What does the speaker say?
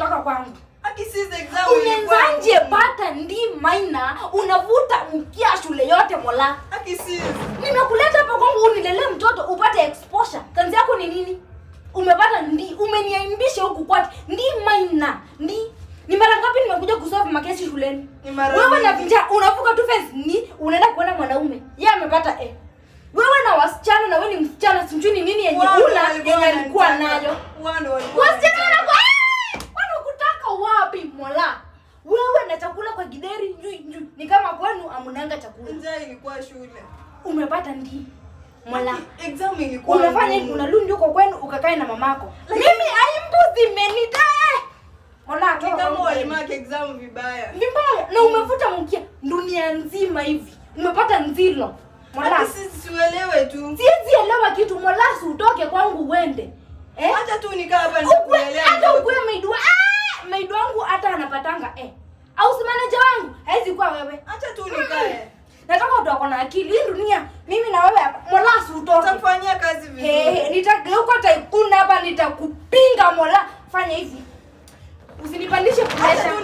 Toka kwangu. Aki sis, exam ilikuwa Unawezaje ngumu. Pata D minus, unavuta mkia shule yote, Mola? Aki sis. Nimekuleta hapa kwangu unilelee mtoto upate exposure. Kazi yako ni nini? Umepata D, umeniaimbisha huku kwati. D minus. D. Ni mara ngapi nimekuja kusolve makesi shuleni? Ni mara Wewe na mingi. vijana unavuka tu fence ni unaenda kuona mwanaume. Yeye amepata A. Wewe na wasichana, na wewe ni msichana, sijui ni nini yenye Wao ndo una walikuwa yenye alikuwa wananitaka. nayo. Wao ndo walikuwa Wasichana wananitaka. wanakuwa wanakutaka wapi, Mola? Wewe na chakula kwa githeri njui njui. Ni kama kwenu amunanga chakula. Njaa ilikuwa shule. Umepata D, Mola. Exam ilikuwa Unafanya hivi, ngumu. unarudi huko kwenu ukakae na mamako. Mimi aibu zimenita. Mola, Ni toka kama kwangu. walimark exam vibaya. Vibaya, na umevuta mkia dunia nzima hivi. Umepata nzilo. Mola. Aki sis, siuelewe tu. Siwezi elewa kitu, Mola, si utoke kwangu uende. Eh? Acha tu nikaa hapa Ukue nitakulelea hata mtoto. ukue maid wa maid wangu hata anapatanga eh. Au si manager wangu haizi kuwa wewe. Acha tu nikae. Nataka watu wako na akili. Hii dunia mimi na wewe hapa. Mola, si utoke. Nitakufanyia kazi vizuri. Hey, nitageuka tycoon hapa, nitakupinga, Mola. Fanya hivi. Usinipandishe Acha pressure. tu.